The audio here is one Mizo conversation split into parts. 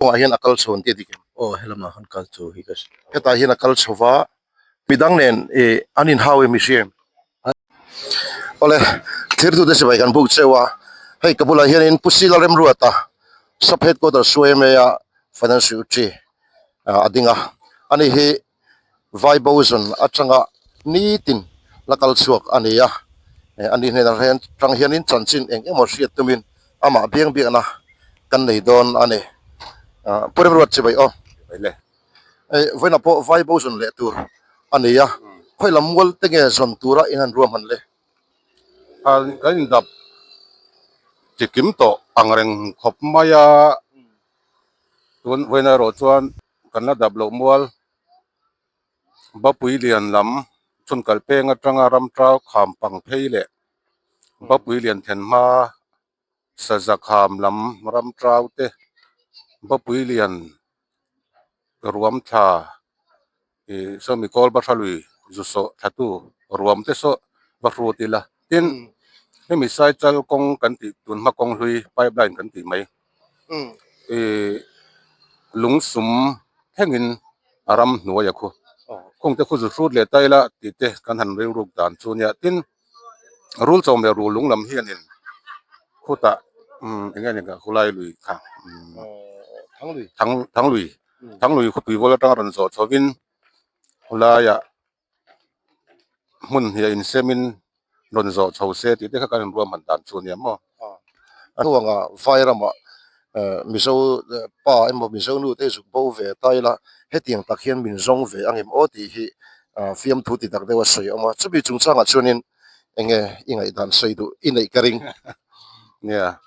Kawngah hian a kal chho an tih a dik em? Aw helamah khan kal chho hi ka hria. Hetah hian a kal chho va, midang nen ih an inhau em i hria em? Awle, thirtute sipai kan buk cheu a, hei ka bulah hianin Pu Sila Remruata Sub Headquarters Suaime a Financial Secretary a ding a, ani hi Vai Boson atanga nitin la kal chhuak a ni a, ani hnenah hian tang hianin chanchin eng emaw hriat tumin amah biang biakna kan nei dawn a ni. Pu Remruat chibai aw. Hei vawiinah pawh vai bo zawn leh tur a ni a, khawi lam mual te nge zawn tura in han ruahman le? Kan indap chi kim tawh ang reng khawp mai a, tun vawiinah erawh chuan kan la dap loh mual Bapui lian lam chhun kal peng atanga ram tau kham pang phei leh Bapui lian thlen hma Saza kham lam ram tau te Bapui lian ruam thla ih sawmi kawl bahra lui zu sawh thla tu ruam te saw va hrut ila tin hemi saichal kawng kan tih tun hma kawng hlui pipe line kan tih mai ih lungsum thlengin a ram hnuai a khu khung te khu zu hrut leh ta ila tih te kan han rilruk dan chu nia tin. Rul chawm leh rul lung lam hianin khutah umm eng nge ni kha khulai lui kha umm thang thang lui thang lui khawpui vawl atanga rawn zawh chhovin khulaiah hmun hnih a insemin rawn zawh chho se tih te kha kan inruahman dan chu a nia maw. A hnuangah vai ramah Mizo pa emaw Mizo nu te zuk bo ve ta ila hetiang tak hian min zawng ve ang em aw tih hi fiamthu ti tak deuh a sawi awm a, chumi chungchangah chuanin eng nge i ngaihdan sawi duh i neih ka ring. Nia,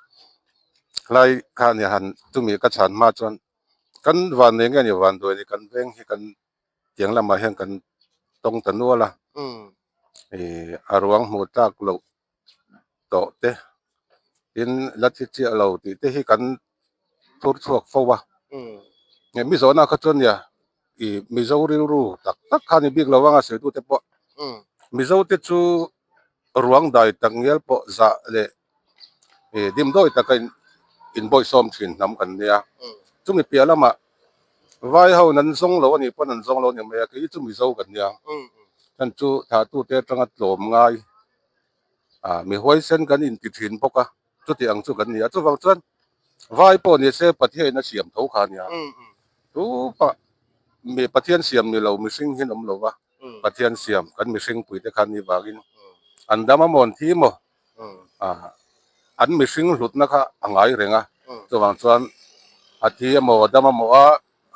helai kha nia han chumi ka chhan hma chuan kan van nei nge ni van duai ni kan veng hi kan tiang lamah hian kan tawng ta nual a, ih a ruang hmuh tlak loh tawh te tin la thi chiah lo tih te hi kan thur chhuak fo a hei mi zawhna kha chuan nia ih mizo rilru tak tak kha ni bik lo anga sawitu te pawh mizo te chu ruang dai tak ngial pawh zah leh ih dimdawi taka in inbawihsawm thin hnam kan nia chumi piah lamah vai ho an zawng lo a nih pawn an zawng lo a ni mai a kei chu mizo kan nia heng chu thlahtute atanga tlawm ngai. ah mi huaisen kan inti thin bawk a chuti ang chu kan ni a chuvang chuan vai pawh ni se Pathianin a siam tho kha a nia tupah mi Pathian siam ni lo mihring hi an awm lo va Pathian siam kan mihring pui te kha an nih vangin an dam a maw an thi maw ah an mihring hlutna kha a ngai reng a chuvang chuan a thi emaw a dam emaw a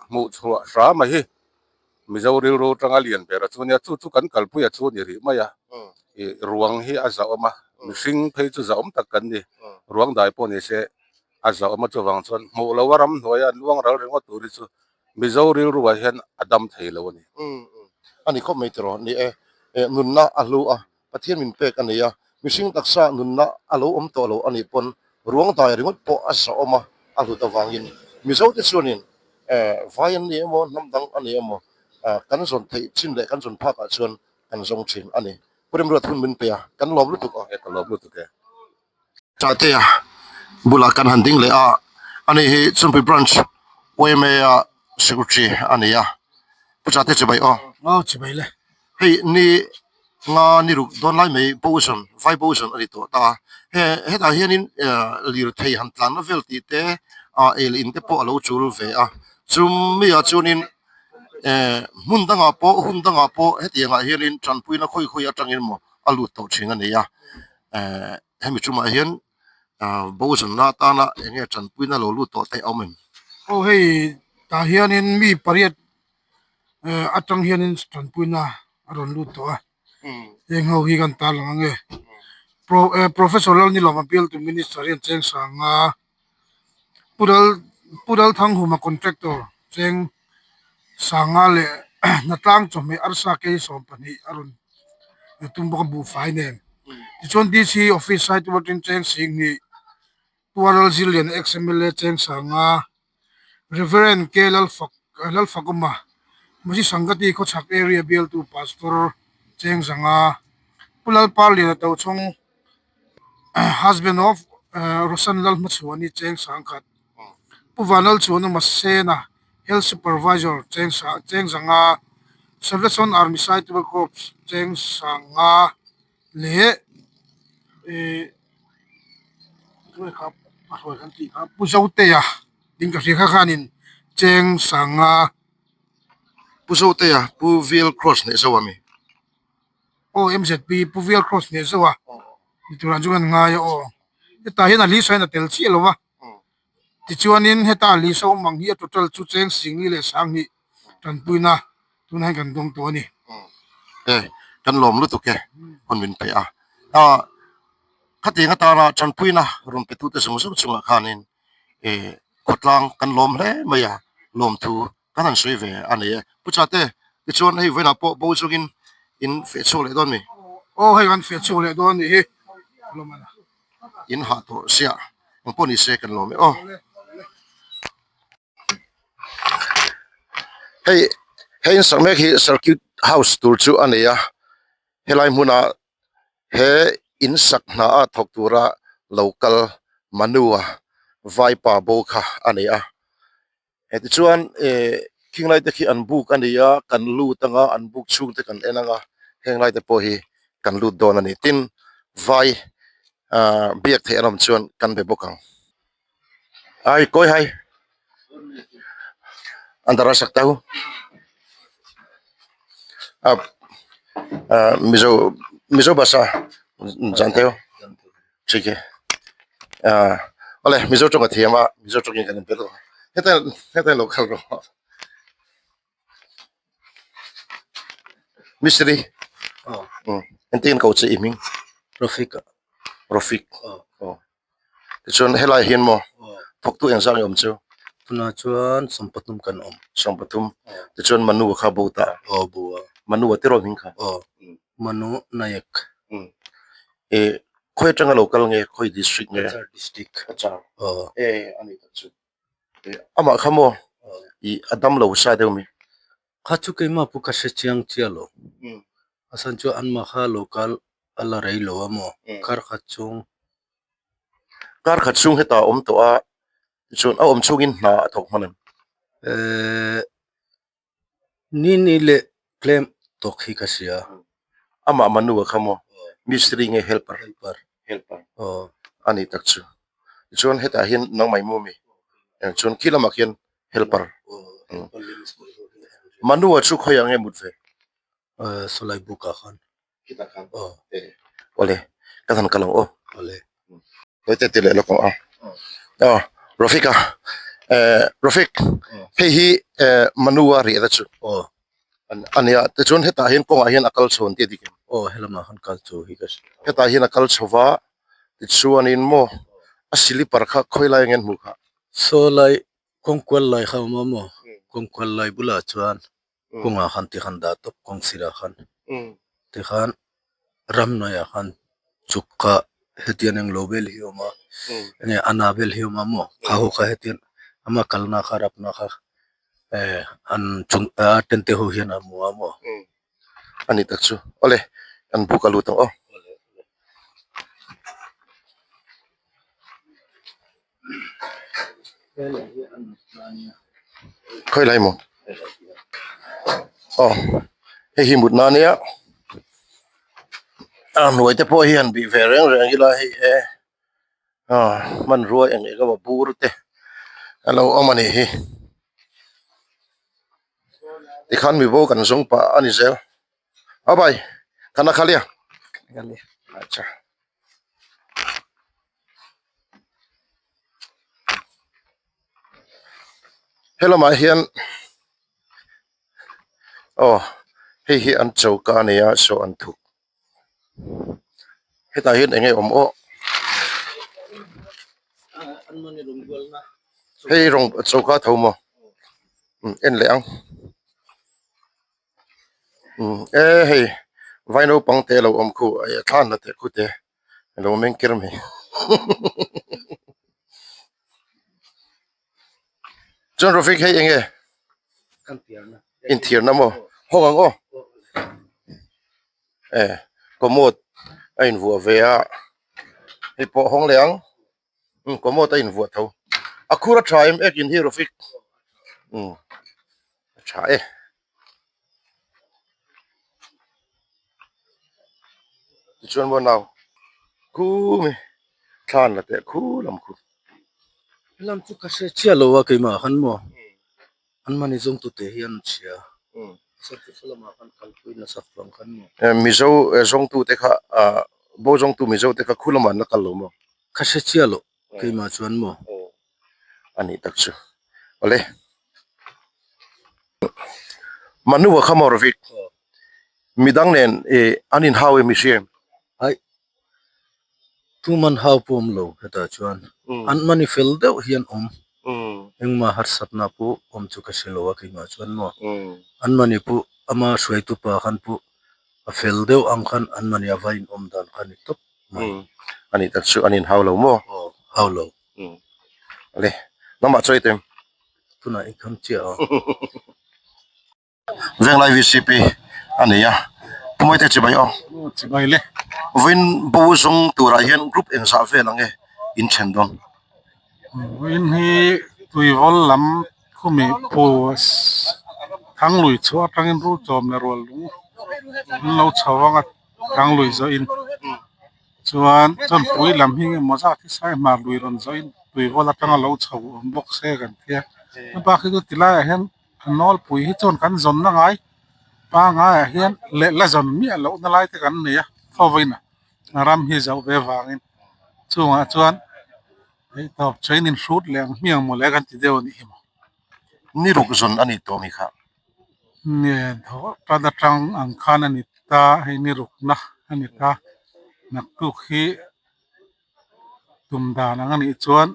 hmuh chhuah hram a hi. Mizo rilru atanga lian ber a chu nia, chu chu kan kalpui a chu ni rih mai a, ih ruang hi a zahawm a, mihring phei chu zahawm tak kan ni, ruang dai pawh ni se a zahawm a chuvang chuan hmuh loh a ramhnuaia an luang ral ringawt tur hi chu Mizo rilruah hian a dam thei lo a ni. A ni khawp mai tiraw ni e, nunna a hlu a, Pathian min pek a nei a, mihring taksa nunna a lo awm tawh lo a nih pawn ruang dai ringawt pawh a zahawm a, a hlut avangin Mizote chuanin vai an ni emaw hnam dang a ni emaw kan zawn theih chin leh kan zawn phakah chuan kan zawng thin a ni. Pu Remruat hun min pe a, kan lawm lutuk a. Ka lawm lutuk e. Chatea bulah kan han ding leh a, ani hi Chungpui Branch yma a Secretary a ni a, Pu Chate chibai aw. Aw chibai le. Hei ni nga ni ruk dawn lai mai Boson, Vai Boson a ni tawh ta a, he hetah hianin lirthei han tlanna vel tih te ah ei leh in te pawh a lo chul ve a, chumi ah chuanin hmun dangah pawh hun dangah pawh hetiangah hianin tanpuina khawi khawi atangin maw a lut tawh thin a ni a. eh hemi chungah hian ah bo zanna atana eng nge tanpuina lo lut tawh te a awm em? Aw hei tah hianin mi pariat eh atang hianin tanpuina a rawn lut tawh a heng ho hi kan tarlang ang e pro eh professor Lalnilawma bialtu minister hian cheng sanga Pu Lal Pu Lalthanghuma contractor cheng sanga leh hnatlang chawhmeh arsa kei 12 a rawn tum bawk a buhfai nen tichuan D_C office side tur atangin cheng 10,000 Pu Lalzirliana ex M_L_A cheng sanga Reverend K Lalfak Lalfakawma Masi Sangati khawchhak area bialtu pastor cheng zanga Pu Lalparliana Tochhawng husband of Rosan Lalhmachhuani cheng sangkhat. Pu Vanlalchuanawma Sena, Health Supervisor, cheng sa cheng zanga, Salvation Army Saitual Corps cheng sanga leh ih tunge kha a hruai kan tih kha Pu Zotea ding ka hria kha khanin cheng sanga. Pu Zotea Pu Vil Cross hneh zo ami? Aw MZP Pu Vil Cross hneh zo a ni turah chu kan ngai a aw hetah hian a lisa hian a tel chiah lo va. Tichuanin heta a lisa awm ang hi a total chu cheng singli leh sanghnih tanpuina tunah hian kan dawng tawh a ni. E, kan lawm lutuk e, hun min pe a. A, khatiang atana tanpuina rawn pe tute zawng zawng chungah khanin e khawtlang kan lawm hle mai a, lawmthu kan han sawi ve a ni e. Pu Chate, tichuan hei vawiinah pawh bo chungin in feh chhuak leh dawn mi? Aw, hei kan feh chhuak leh dawn a nih hi. Lawm a ni. In hah tawh siah eng pawh ni se kan lawm e aw. Hei hei in sak mek hi circuit house tur chu a nei a helai hmuna he in sak hna a thawk tura lo kal Manua vaipa bo kha a nei a. Heti chuan eh khing lai te khi an buk a ni a kan lut anga an buk chhung te kan en anga heng lai te pawh hi kan lut dawn a ni tin vai ah biak theih an awm chuan kan be bawk ang ai kawi hai an dara sak ta hu ah ah mizo mizo basa zan teu Thik e. Ah, awle Mizo tawng a thiam a, Mizo tawngin kan inpe rawh. Heta heta lo kal rawh. Mistri. Oh. Um, entin ko che i hming? Rafik. Rafik. Oh. Oh. Tichuan helai hian maw Oh. thawktu engzah nge awm chu? Tunah chuan sawmpathum kan awm. Sawmpathum. Tichuan Manu kha bo ta. Oh, bo a. Manu a tiraw hming kha? Oh. Manu Nayak. Um. E khawi atanga lo kal nge khawi district nge? Cachar district. Cachar. Aw. E ani tak chu. E amah kha maw i a dam lo sa deuh mi? Kha chu keimah pawh ka hre chiang chiah lo. Um. A chhan chu anmah kha lo kal a la rei lo a maw? Um. Kar khat chhung. Kar khat chhung hetah a awm tawh a, tichuan a awm chhungin hna a thawk hman em? E Ni ni leh tlem tawk hi ka hria. Amah Manu a kha maw? Mistri nge helper? Helper. Helper. Aw. A ni tak chu. Tichuan hetah hian nangmah i mu mi? Chuan khi lamah khian helper. Manu a chu khawiah nge mut ve? Sawlai bukah khan. Khitah khan? Aw. Awle, ka han kal ang aw. Awle. Hei te ti leh lawk ang a. Aw, Rafika, eh, Rafik, hei hi eh Manua riah na chu. Aw. A nia, tichuan hetah hian kawngah hian a kal chho an tih a dik em? Aw, helamah khan kal chho hi ka hria. Hetah hian a kal chho va, tichuanin maw a silipar kha khawi lai nge an hmuh kha? Saw lai, kawngkual lai kha a awm a maw? Kawngkual lai bulah chuan kawngah khan tikhan dah tawp kawng sirah khan tikhan ramhnuaiah khan chuk kha hetiang englo vel hi a awm a enge a na vel hi a awm a maw kha ho kha hetiang ama kalna kha rapna kha eh an chung a tent te ho hian an hmu a maw. A ni tak chu awle an buk a lut ang aw. Khawi lai maw? Aw hei hi mutna ania a hnuai te pawh hi han bih ve reng reng ila hei e aw hmanrua eng eng emaw bur te a lo awm a nih hi tikhan mibo kan zawng pah a ni zel a bai khana khalia acha. Helamah hian aw hei hi an choka a ni a saw an thuk hetah hian eng nge awm aw hei rawng choka tho maw en leh ang. Umm e hei vai naupang te lo awm khu a thlan la teh khu te a lo meng ker mai chuan Rafiq hei eng nge inthiarna maw hawng ang aw e commode a invuah ve a hei pawh hawng leh ang. Umm commode a invuah tho. A khur a tha em ek in hi Rafik umm a tha e. Tichuan maw nau khumi thlan la teh khu lam khu. Lam chu ka hre chiah lo a keimah khan maw an mahni zawng tute hian an chhia lamah khan kalpui nasa vang khan maw. Mizo zawngtute kha ah bo zawngtu Mizo te kha khu lamah an la kal lo maw? Ka hre chiah lo keimah chuan maw. A nih tak chu awle Manua kha maw Ravik midang nen ih an inhau em i hria em? Aih tuman hau pawh awm lo hetah chuan an mani fel deuh hian awm engmah harsatna pawh awm chu ka hre lo a keimah chuan maw an mani pawh ama hruaitu pa khan pawh a fel deuh ang khan an mani a va inawm dan kha a ni tawp mai. A nih tak chu an inhau lo maw? Aw hau lo. Ale nangmah chawi tem. Tunah i kham chiah a. Venglai VCP a nei a. Pu Mawite chibai aw. Chibai le. Vawiin bo zawng turah hian group engzah vel ang e in then dawn. Vawiin hi tuivawl lam khumi phu Thanglui chhuah atangin Rulchawm leh Ruallung an lo chho ang a Thanglui zawhin. Chuan chawnpui lam hi engemaw zat hi sai hmar lui rawn zawhin tuivawl atanga lo chho awm bawk se kan tia. A bak hi chu tilaiah hian a nawlpui hi chuan kan zawnna ngai pangaiah hian leh la zawn miah lohna lai te kan nei a thawvain a ram hi zoh ve vangin chungah chuan theihtawp chain in hrut leh ang hmiang mawle kan ti deuh a nih hi maw. Ni ruk zawn a ni tawh mi kha. Nge tan atang ang khan a ni ta hei ni rukna a ni ta naktuk hi tum dan ang a nih chuan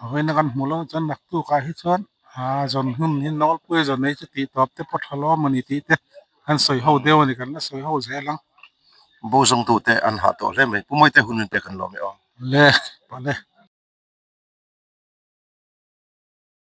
a vawiin a kan hmuh loh chuan naktuk ah hi chuan aa zawn hun hi nawlpui a zawn nei chu tih tawp te pawh tha lawm a ni tih te kan sawi ho deuh a ni kan la sawi ho zel ang. Bo zawngtu te an hah tawh hle mai Pu Mawite hun in pek an lawm e aw. Le pawh le.